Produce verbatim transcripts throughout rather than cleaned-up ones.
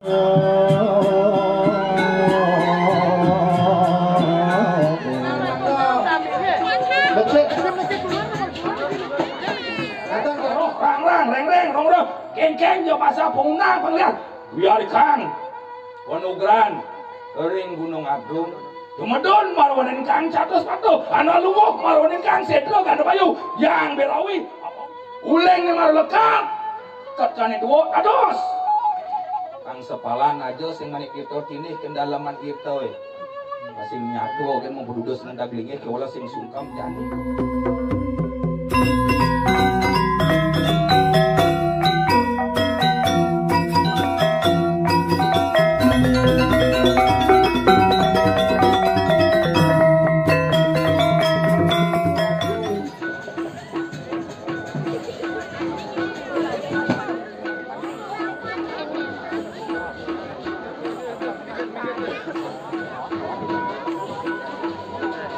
Becik. Datang ka roh, rang, rang, reng, reng, rong, roh. Kéngkén ja basa pangundang panglian. Wiarikang panugran ring Gunung Agung. Tumedun maruaning kang catus patuh, anu lumuh maruaning kang sétra ganda bayu, yang bélawi. Uling né maru lekad, ket kané dua kados. Kang sepalan aja sing manik kita tinih kendalaman kita, wé. Sing nyatu ogé mung padudos ngendag linggih, kéwala sing sungkem jani.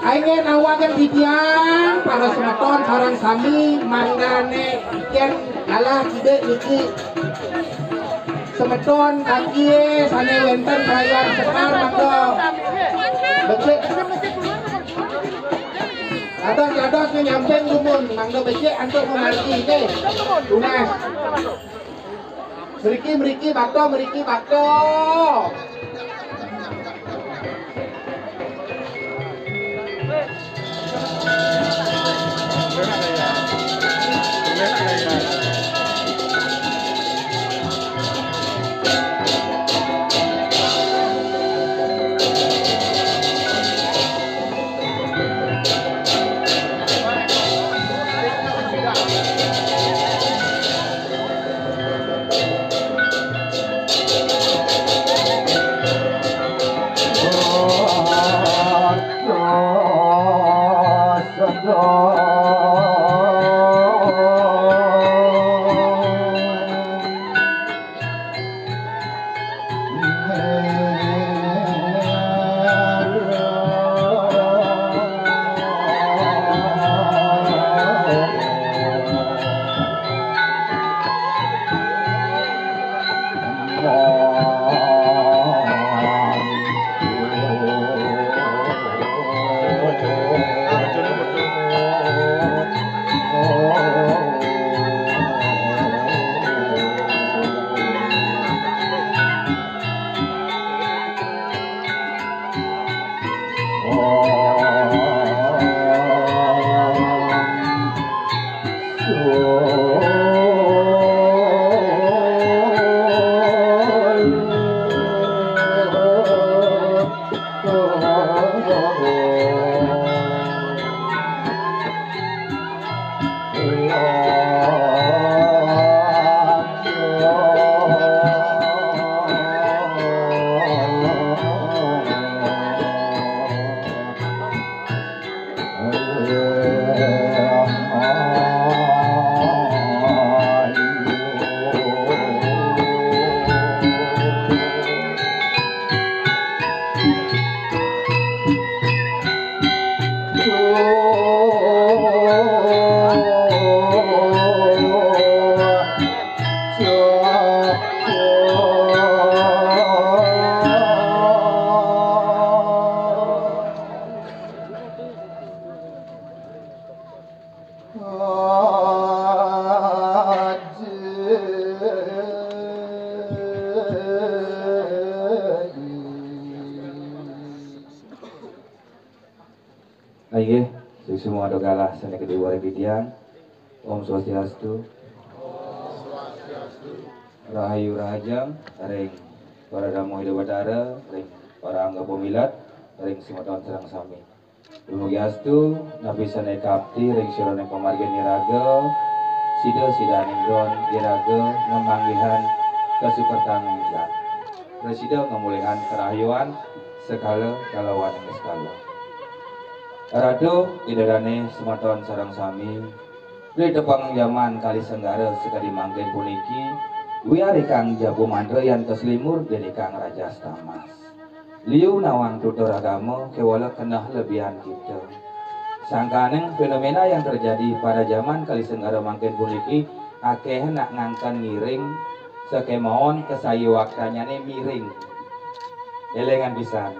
Aing nawaken titiang, para semeton sareng sami, mangdané yén galah kidik niki. Semeton kakie sané wénten kayang sekar, mangga becik. Dados-dados nyamping dumun, mangga becik antuk mamargi, nggih. Tunas. Mriki, mriki, bata, mriki, bata. Inggih, suksma antuk galah sané gedé waring titiang. Om Swastiastu. Rahayu rahajeng ring para tamu Ida Batara, ring para angga pamilet, ring semeton sareng sami. Dumugi astu, napi sané kapti ring sajeroning pamargin iraga, sida-sidaning don iraga ngamanggihan kasukertan ing jat. Prasida ngamolihang karahayuan sekala kalawan niskala. Ratu, Ida Dané, semeton sareng sami, ri tepang jaman Kali Senggara sakadi mangkin puniki, wiarikang jabu mantra yan kaslimur déning Kang Raja Stamas. Liu nawang tutur agama kéwala keneh lebihan kita. Sangkaning fenomena yang terjadi pada zaman Kali Senggara mangkin puniki akéh nak ngangken ngiring Sakémaon kasayuaktianné miring. Élingan pisan.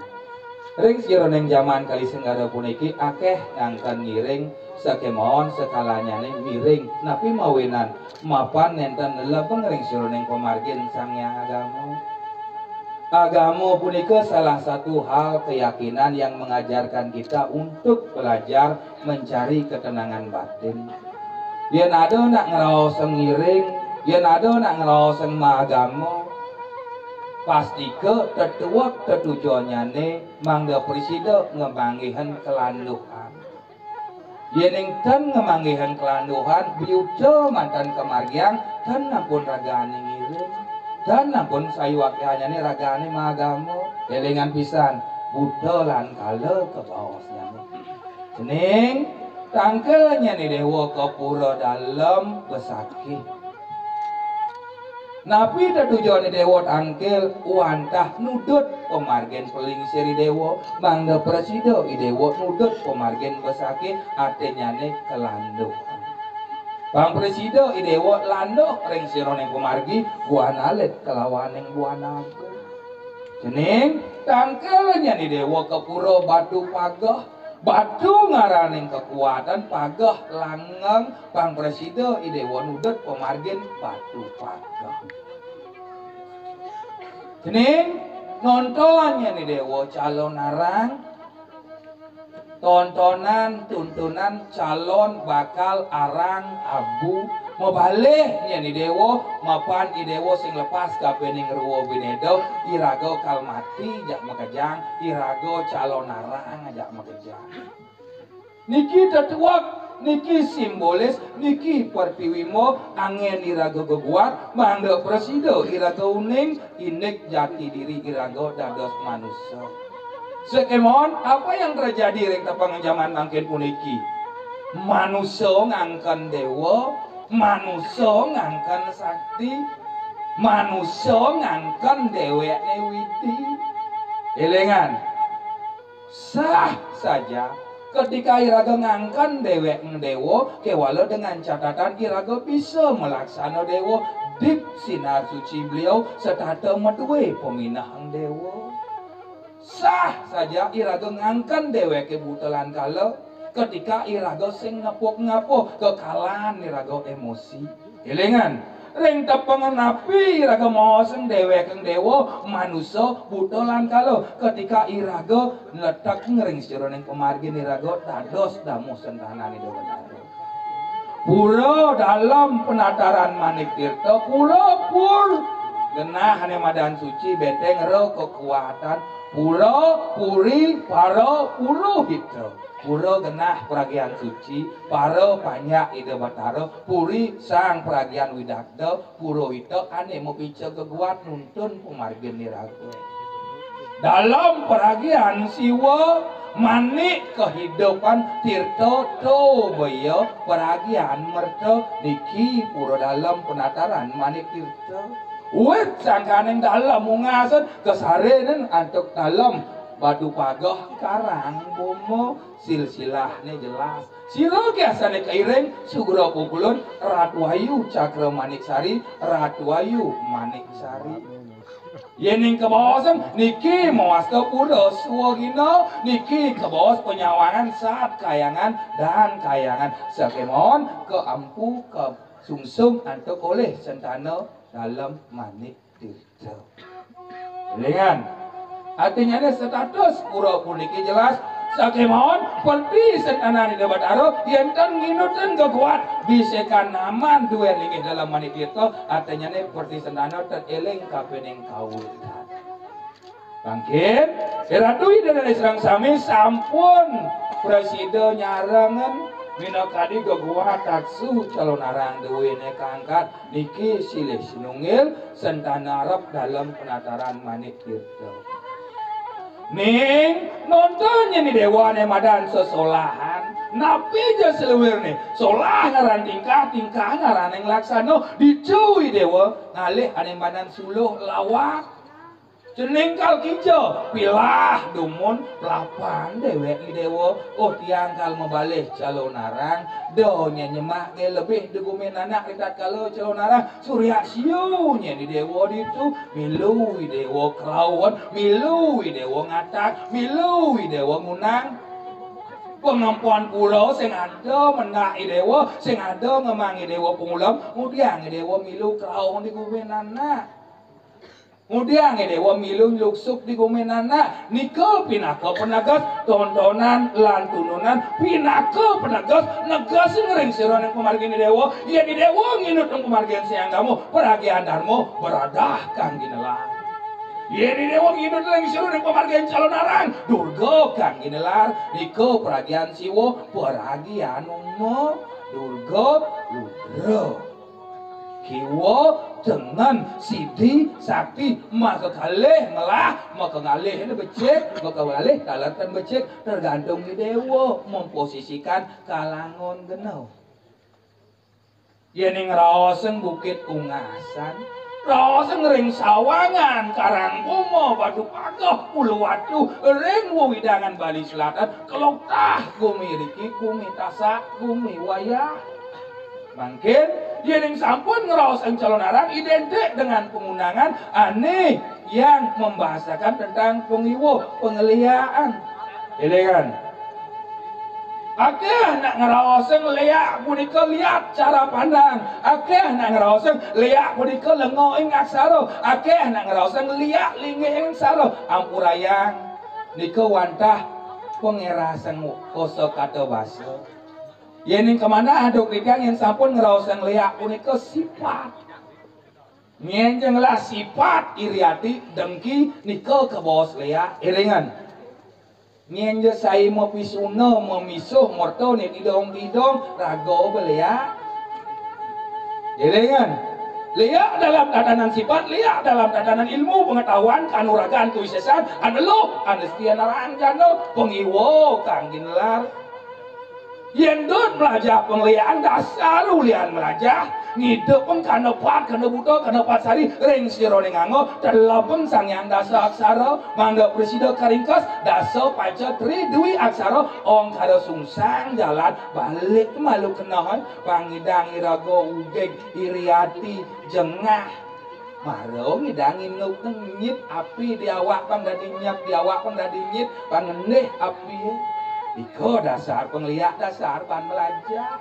Ring sajeroning jaman Kali Senggara puniki akéh ngangken ngiring sakémaon sekalanyané miring. Napi mawinan mapan nénten lebeng ring sajeroning pamargin Sang Hyang Agama. Agama punika salah satu hal keyakinan yang mengajarkan kita untuk belajar mencari ketenangan batin. Yén ada nak ngraosang ngiring, yén ada nak ngraosang maagama, pastika tetuek tetujonnyané mangda prasida ngamanggihin kalanduhan. Yéning ten ngamanggihin kalanduhan, biuta manten kamargiang, ten ampun ragané ngiring, ten ampun sayuaktianyané ragané maagama. Élingan pisan, buta lan kala kabaosnyané. Cening, tangkilnyané Déwa ka Pura Dalem Besakih. Napi tetujonnyané Déwa tangkil wantah nudut pamargin plingsir I Déwa, mangda prasida I Déwa nudut pamargin Besakih, artinyané kalanduh. Pang prasida I Déwa landuh ring sajeroning pamargi, buana alit kalawaning buana agung. Cening, tangkilnyané Déwa ka Pura Batu Pageh. Batu ngaraning kakuatan, pageh langgeng, pang prasida I Déwa nudut pamargin Batu Pageh. Cening, nontonnyané Déwa calon arang, tontonan, tuntunan calon bakal arang abu, mabalihnyané Déwa, mapan I Déwa sing lepas kapining rwa bineda, iraga kal mati jak makejang, iraga calon arang jak makejang. Niki tetuek, niki simbolis, niki pertiwimba, anggén iraga geguat, mangda prasida iraga uning, indik jati diri iraga dados manusa. Sakémaon, apa yang terjadi ring tepang jaman mangkin puniki? Manusa ngangken déwa, manusa ngangken sakti, manusa ngangken déwékné widi. Élingan, sah saja ketika iraga ngangken déwék déwa, kéwala dengan catatan iraga bisa malaksana déwa, dip sinar suci beliau, setata madué paminah déwa. Sah saja iraga ngangken déwéké buta lan kala, ketika iraga sing ngepuk-ngapuh kekalan iraga emosi. Élingan, ring tepeng napi iraga maosang déwék déwa, manusa, buta lan kala, ketika iraga nletek ring sajeroning pamargin iraga dados damuh sentanané Déwa Batara. Pura Dalem Penataran Manik Tirta, pura pur genah ané madan suci, béténg ra kekuatan, pura, puri, para, puruhita. Pura genah pragian suci, para panjak Ida Batara, puri sang pragian widagda, puruhita ané mapica geguat nuntun pamargin iraga. Dalem pragian Siwa, manik kehidupan, tirta tobaya pragian merta, niki pura dalem penataran manik tirta. Wit sangkaning dalem ungasan, kasarinin antuk dalem batu pageh karang boma, silsilahné jelas. Sira kiasané kairing, sugra pukulun, Ratu Ayu Cakra Manik Sari, Ratu Ayu Manik Sari. Yéning kabaosang niki mawasta pura swagina, niki kabaos panyawangan sat kayangan dan kayangan. Sakémaon kaampu kasungsung antuk olih sentana dalem manik tirta. Élingan, artinyané setatus pura puniki jelas, sakémaon peti sentanané Déwa Batara, yén ten nginutin geguat, bisikan naman duén linggih dalem manik tirta, artinyané peti sentana ten éling kapining kawitan. Mangkin, Ratu Ida Dané sareng sami sampun prasida nyarengin minakadi geguat taksu calon arang duéné kaangkat niki silih sinunggil sentana arep dalem penataran manik tirta. Ning, nonton nyeni déwané madan sesolahan, napi ja selewirné, solah ngaran tingkah, tingkah ngaraning laksana, dicuwi déwa ngalih ané madan suluh lawak. Cening kal kija, pilah dumun pelapan déwék I Déwa. Oh, tiang kal mabalih calonarang, da nyén nyemak gé lebih di guminé anak ri tatkala calonarang. Surya siu nyén I Déwa ditu, milu I Déwa kelauan, milu I Déwa ngatak, milu I Déwa ngunang. Pangempon pura sing ada mendak I Déwa, sing ada ngemang I Déwa pangulem, ngudiang I Déwa milu kelauan di guminé anak. Ngudiang I Déwa milu luksuk di guminé anak. Nika pinaka peneges tontonan lan tununan, pinaka peneges neges ring sajeroning pamargin I Déwa. Yén I Déwa nginut ring pamargin Sang Hyang Darma, paragian Darma beradah kang ginelar. Yén I Déwa nginut ring sajeroning pamargin calonarang, Durga kang ginelar. Nika paragian Siwa, paragian Uma, Durga, Rudra. Kiwa, tengen, sidi, sakti, makakalih melah, makangalih becik, makangalih taler tan becik, tergantung I Déwa memposisikan kalangan genep. Yéning raosang Bukit Unggasan, raosang ring Sawangan, Karangkuma, Batu Pageh, Uluwatu, ring wewidangan Bali Selatan, kelokah gumi riki, gumi tasak, gumi wayah. Mangkin, yéning sampun ngraosang calonarang identik dengan pangundangan ané yang membahasakan tentang pangiwa, pangliakan. Élingang. Akéh anak ngraosang léak punika liat cara pandang. Akéh anak ngraosang léak punika lenga ing aksara. Akéh anak ngraosang léak linggih ing aksara. Ampurayang. Nika wantah pangérasang kosa kata basa. Yéning kamanah antuk titiang yén sampun ngraosang léak punika sipat. Nyén ja ngelah sipat iri ati, dengki, nika kabaos léak. Élingang. Nyén ja sai mapisuna, mamisuh, merta né didong-didong, raga ba léak. Élingang. Léak dalam tatanan sipat, léak dalam tatanan ilmu, pengetahuan, kanuragan, kawisésan, ané luh, ané setia narang jana, pangiwa kang ginelar. Yén dot mlajah pangliakan, dasar ulian mlajah, ngidupang kana pat, kana buta, kana pat sari, ring sajeroning angga, telebang Sang Hyang Dasa Aksara, mangda prasida karingkes, dasa panca tri dwi aksara, ongkara sungsang jalan, balik malu keneh, pang ngidang iraga ugig, iri ati, jengah. Mara ngidang inuk nyit api di awak pang dadi nyep, di awak pang dadi nyit, pang ngendih api. Nika dasar pangliak, dasar ban mlajah.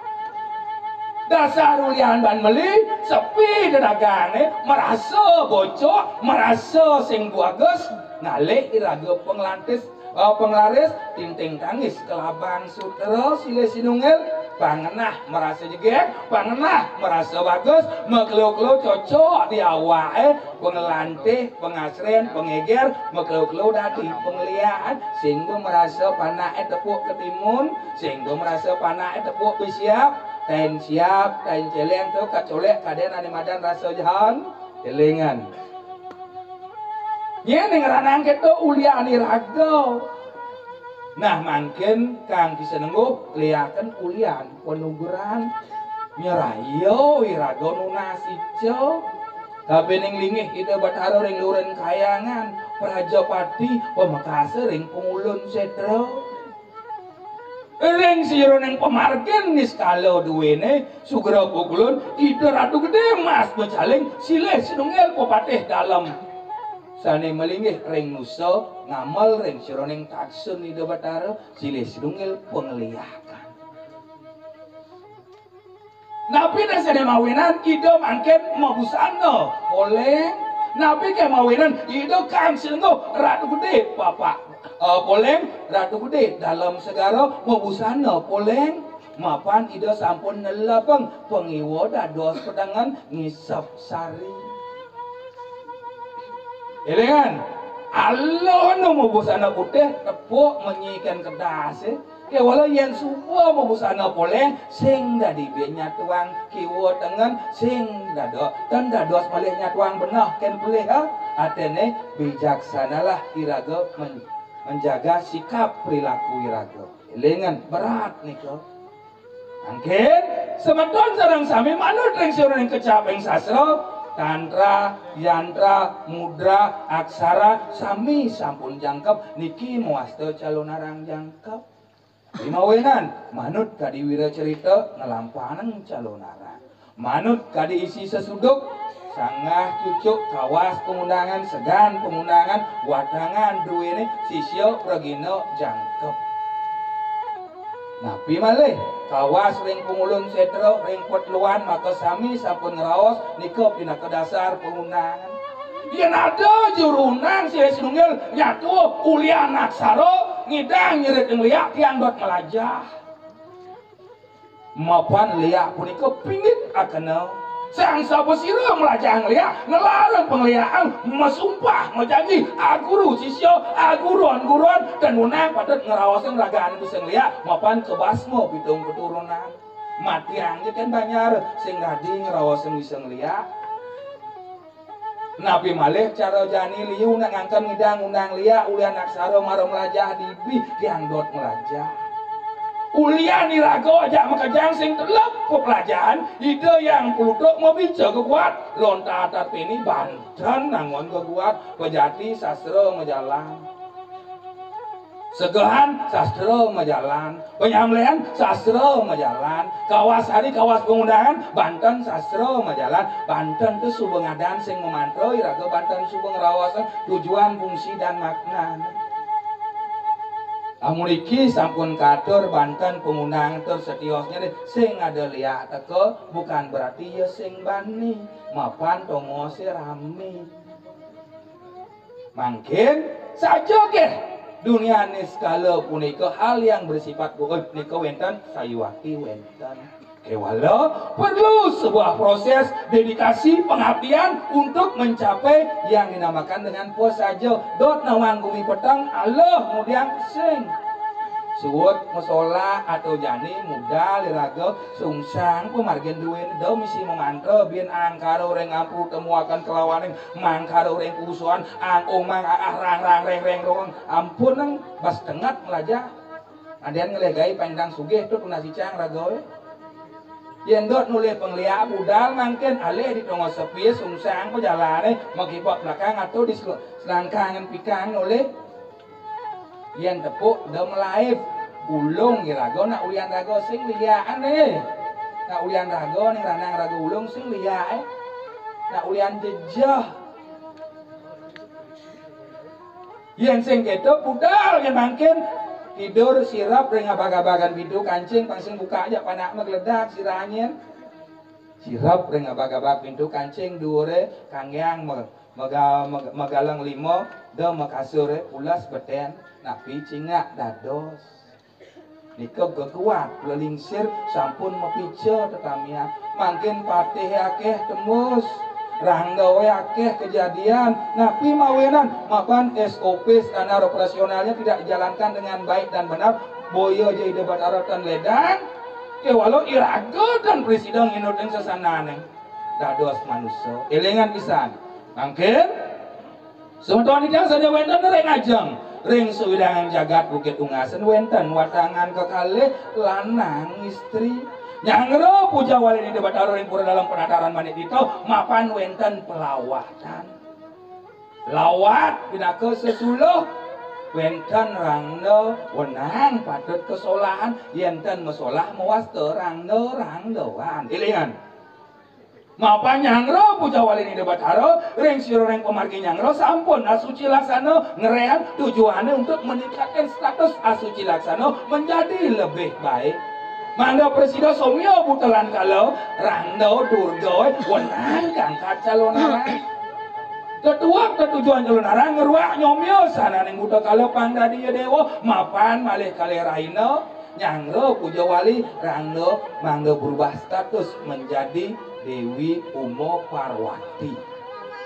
Dasar ulian ban meli, sepi dedagangé, marasa bocok, marasa sing bagus, ngalih iraga panglantis, eh, panglaris, tinting tangis, kelabang sutra, silih sinunggil, pang ngenah marasa jegég, pang ngenah marasa bagus, makelo-kelo cocok di awaké, panglantih, pangasrén, pangéger, makelo-kelo dadi pangliakan, sing ba marasa panaké tepuk ketimun, sing ba marasa panaké tepuk bisiap, tain siap, tain céléng to kacolék kadén ané madan rasa jahan, élingang. Nyén ngranang kéto ulian iraga. Nah, mangkin kang kisenengguh liaken ulian panugrahan nyeraya iraga nunas ica. Kapining linggih Ida Batara ring luring kahyangan, Prajapati pamekasa ring pangulun sétra. Ring sajeroning pamargin niskala duéné, sugra pukulun, Ida Ratu Gedé Mas Macaling, silih sinunggil pepatih dalem. Sané malinggih ring nusa, ngamel ring sajeroning taksun Ida Batara, silih sinunggil pangliakan. Napi dasané mawinan Ida mangkin mabusana poléng? Napi ké mawinan Ida kang sinengguh Ratu Gedé Bapak, eh, poléng, Ratu Gedé Dalem Segara mabusana poléng? Mapan Ida sampun nelebang pangiwa dados pedengen ngisep sari. Élingang, aluh nu mabusana putih tepuk menyikan kedasé. Kéwala yén suba mabusana poléng, sing dadi bin nyatuang kiwa tengen, sing dado, tan dados malih nyatuang beneh kén pelih, ha? Artiné, bijaksanalah iraga men-, menjaga sikap perilaku iraga. Élingang, berat nika. Mangkin, semeton sareng sami manut ring sajeroning kecap ing sastra, Tantra, yantra, mudra, aksara, sami sampun jangkep, niki mawasta calonarang jangkep. Mawinan, manut kadi wiracarita nglampahin calonarang. Manut kadi isi sesuduk, sanggah cucuk kawas pangundangan, segan pangundangan, watangan druéné sisya pragina jangkep. Napi malih, kawas ring pangulun sétra, ring patluan, makasami sampun ngraos, nika pinaka dasar pangundangan. Yén ada juru undang silih sinunggil nyatuh ulian aksara, ngidang nyerit ngliak, tiang dot nglajah. Mapan liak punika pingit akena. Sang sapasira nglajah ngliak, nglarang pangliakan, masumpah, majanji, aguru sisya, aguron-guron, ten wenang patut ngraosang ragané bisa ngliak, mapan kabasma pitung keturunan. Matiang ja kén banjar, sing dadi ngraosang bisa ngliak. Napi malih cara jani liu nak ngangken ngidang undang liak ulian aksara mara mlajah dibi tiang dot mlajah. Ulian iraga ajak makejang sing telep peplajahan, Ida Hyang Plutuk mabica geguat, lontar tatpini banten nangun geguat, pejati sastra majalan. Segehan sastra majalan, panyamlehan sastra majalan, kawas hari kawas pangundangan banten sastra majalan, banten tu suba ngadan sing mamantra iraga banten suba ngraosang tujuan, fungsi dan makna. Amun iki sampun katur banten pangundangan tur setiosnya deh, sing ada liak teka bukan berarti ya sing bani, mapan tongosé ramé. Mangkin saja geh dunia niskala punika hal yang bersifat goib nika wénten sayuwakti wénten. Kéwala perlu sebuah proses dedikasi pengabdian untuk mencapai yang dinamakan dengan pos saja. Dot nawang gumi peteng, aluh ngudiang sing. Suud masolah atau jani mudal iraga sungsang pamargin duéné da misi mamantra bin angkara ring ampu temuaken kelawaning mangkara ring kusuan ang omang aah rang rang reng reng rong ampun nang bas tenget melajah. Andén ngelégai pangdang sugih tu tunas icang raga. Yén dot nulih pangliak budal mangkin alih di tongos sepi sungsang pajalané makibak belakang atau di sel-, selangkangan pikang nulih. Yén tepuk da malaib, ulung iraga nak ulian raga sing liakan éh. Nak ulian raga ning ranang raga ulung sing liak éh. Nak ulian jejeh. Yén sing kéto budal yén mangkin tidur sirep ring abag-abagan pintu kancing pang sing buka aja panak magledak sirah angin. Sirep ring abag-abag pintu kancing duuré kanggiang me-, mega-, mega-, megalang lima, da makasur, eh, pules betén, napi cingak dados. Nika geguat lelingsir sampun mapica tetamian. Mangkin patih akéh tembus. Rangda wé akéh kejadian. Napi mawinan mapan S O P standar operasionalnya tidak dijalankan dengan baik dan benar. Boya ja Ida Batara tan ledang. Kéwala iraga tan prasida nginut ing sesanané. Dados manusa. Élingang pisan. Mangkin semeton titiang sané wénten ring ajeng, ring sawidangan jagat Bukit Unggasan wénten watangan kekalih lanang istri. Nyanggra puja wali Ida Batara ring Pura Dalem Penataran Manik Dita mapan wénten pelawatan. Lawat pinaka sesuluh, wénten rangda wenang patut kasolahan, yén ten masolah mawasta rangda-rangdaan. Élingang. Mapan nyanggra puja wali Ida Batara, ring sira ring pamargi nyanggra sampun asuci laksana, ngréan tujuané untuk meningkatkan status asuci laksana menjadi lebih baik. Mangda prasida somya butelan kala, rangda durga, wenang kangkat calonarang. Tetuak tetujuan calonarang ngruak nyomya sananing buta kala pang dadi ya déwa, mapan malih kalih rahina, Nyanggra puja wali, rangda mangda berubah status menjadi Dewi Uma Parwati.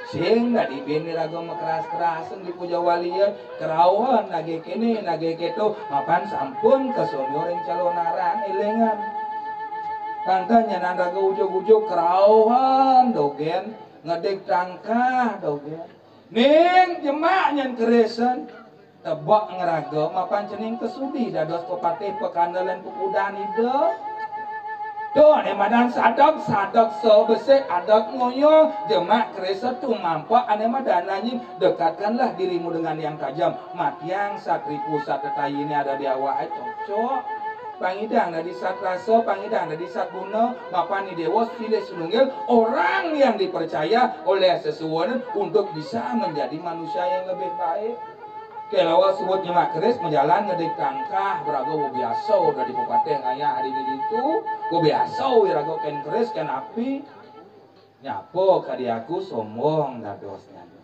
Sing dadi bin iraga makras-krasan di puja wali ya, kerauhan nagih kéné, nagih kéto, mapan sampun kasomya ring calonarang élingang. Tangkah nyanan raga ujug-ujug kerauhan dogén, ngedig tangkah dogén. Ning jemak nyen kerisan. Tebak ngraga mapan cening kasudi dados pepatih, pakandelan, pekudan Ida. Tuh, ané madan sadeg, sadeg so besik, adeg ngoyo, jemak keris tumampa, ané madan anjing, dekatkanlah dirimu dengan yang tajam. Matiang satripu satetainé ada di awak, eh, cocok. Pangidang dadi satrasa, pangidang dadi satguna, mapan Idéwa silih sinunggil, orang yang dipercaya oleh sesuwun untuk bisa menjadi manusia yang lebih baik. Kélawa suud nyemak keris, majalan ngedé tangkah, beraga bebiasa dadi pepatih ngayah di ditu, bebiasa wiraga kén keris, kén api. Nyapa kadi aku sombong dadosnyané.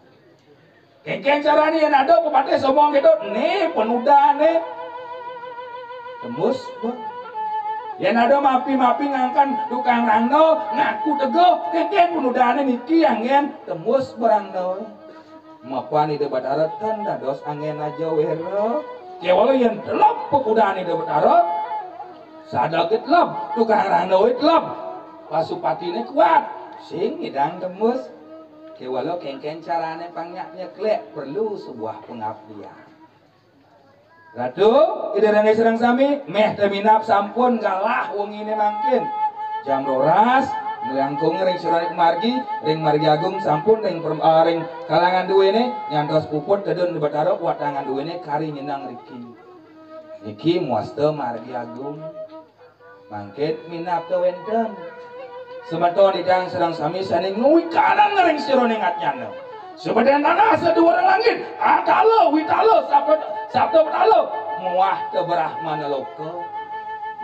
Kénkén carané yén ada pepatih sombong kéto? Né penudané. Tembus, Bang. Yén ada mapi-mapi ngangkan tukang rangda, ngaku teguh, kénkén penudané niki anggén? Tembus barangda. Mapan Ida Batara tan dados anggén aja wéra. Kéwala yén teleb pekudan Ida Batara, sadeg teleb, tukang rangda teleb. Pasupatiné kuat, sing ngidang tembus. Kéwala kénkén carané pang nyak nyeklék, perlu sebuah pengabdian. Ratu, Ida dané sareng sami, méh té minab sampun galah wenginé mangkin. Jam roras, nglangkung ring sira pamargi, ring margi agung sampun ring per-, ah, ring kalangan duéné, nyantos puput tedun Ida Batara, watangan duéné kari nyeneng riki. Niki muasta margi agung. Mangkin minab té wénten. Semeton Ida dané sareng sami sané ngwikanang ring sira ngatnyana. Sebeden tanah, seduur langit, atala, witala, sabda, sabda betala, muah té brahmana loka.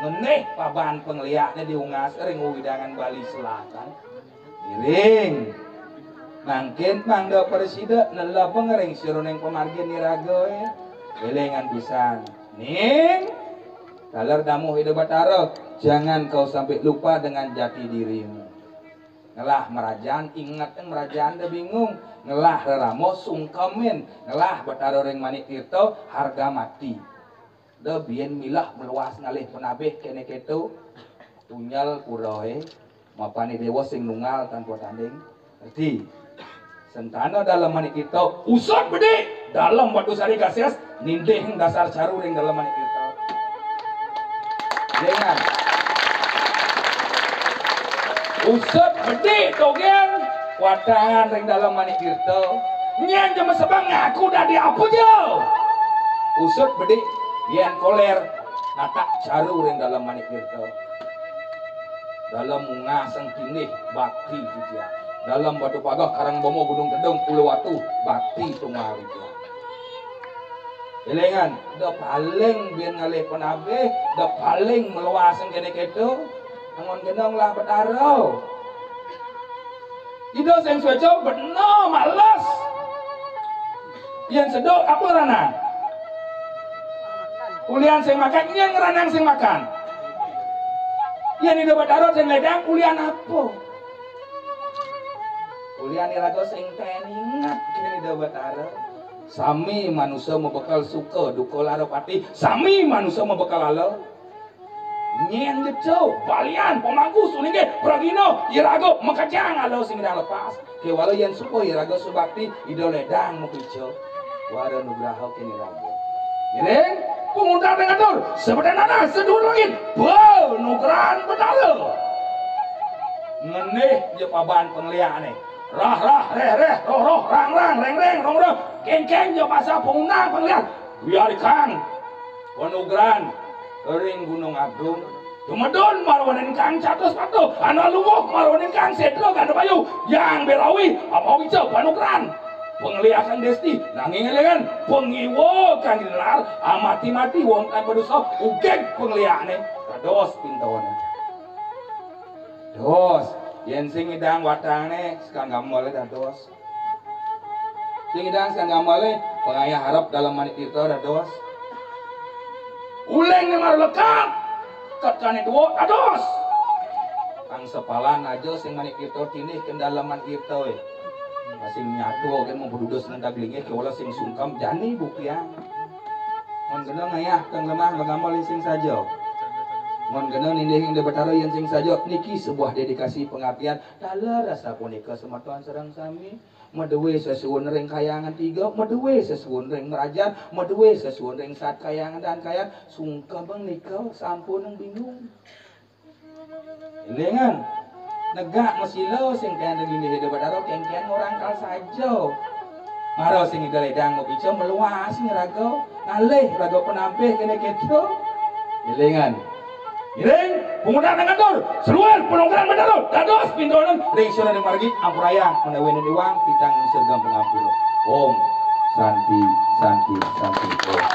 Ngenéh paban pangliakné di unggas ring wewidangan Bali Selatan. Ngiring. Mangkin mangda prasida nelebang ring sira ning pamargin iraga, eh. Élingang pisan. Ning, taler damuh Ida Batara, jangan kau sampai lupa dengan jati dirimu. Ngelah merajan, inget merajan da bingung. Ngelah rerama, sungkemin. Ngelah Batara ring Manik Tirta, harga mati. Da buin milah meluas ngalih penabih kéné kéto. Tunjel puraé, mapan Idéwa sing nunggal tanpa tanding. Ngerti? Sentana Dalem Manik Tirta, usut bedik, Dalem Batu Sari Gasis, nindih dasar caru ring Dalem Manik Tirta. Dengan usut bedik dogén, watangan ring Dalem Manik Tirta. Nyén ja masebeng ngaku dadi apa ja. Usut bedik, yén kolér, natak caru ring Dalem Manik Tirta. Dalem unggas sing tindih, bakti titiang. Dalem Batu Pageh, Karang Boma, Gunung Tedung, Pulo Watu, bakti tunggal titiang. Élingang, da paling buin ngalih penabih, da paling meluas sing kéné kéto, anggon genong lah Batara. Ida sing suéca bena males. Yén seduk apa ngranang? Ulian sing makan, nyén ngranang sing makan. Yén Ida Batara sing lédang, ulian apa? Ulian iraga sing ten inget kén Ida Batara. Sami manusa mabekel suka, duka, lara, pati. Sami manusa mabekel ala. Nyén ja, balian, pamangku, sulinggih, pragina, iraga makejang ala sing ida lepas. Kéwala yén suka iraga subakti, Ida lédang mapica. Wara nugraha kén iraga. Ngiring, pangudar ngatur, sebeden tanah, seduur langit, panugrahan Batara. Ngenéh ja paban pangliakné. Rah, rah, réh, réh, roh, roh, rang, rang, réng, réng, rong, rong. Kénkén ja basa pangundang pangliak. Wiarikang panugrahan ring Gunung Agung. Tumedun marwaning kang catus patuh, ana lungguh marwaning kang sétra ganda bayu, Hyang Bélawi, apawica panugrahan. Pangliakan désti, nanging élingang, pangiwa kang dinelar, amati-mati wong kang padusa, ugig pangliakné, dados pintoné. Dos, yén sing ngidang watangné, sekanggamel dados. Sing ngidang sekanggamel, pangayah arep Dalem Manik Tirta dados. Uling né mara lekad, kat kané dua dados. Pang sepalan aja sing Manik Tirta tindih kén Dalem Manik Tirta, wé. Sing nyatu, oké, mau bedudos ngendag linggih, kéwala sing sungkem, jani buktiang. Mun kena ngayah kang lemah magamel sing saja. Mun kena nindih ring Ida Batara yén sing saja, niki sebuah dedikasi pengabdian. Taler asapunika semeton sareng sami. Madué sesuun ring kayangan tiga, madué sesuun ring merajan, madué sesuun ring sat kayangan dan kayan, sungkem nika sampun bingung. Élingan, negak masila sing kén ring linggih Ida Batara kéngkén ngorangkal saja. Mara sing Ida lédang mapica maluas sing raga, ngalih raga panampih kéné kéto. Élingan. Ngiring, pungkutan ngatur, saluir panongkran Batara, dados pintonan ring sira ring margi, ampurayang menawi éwang titang sergam pangampura. Om Santi, Santi, Santi, Om.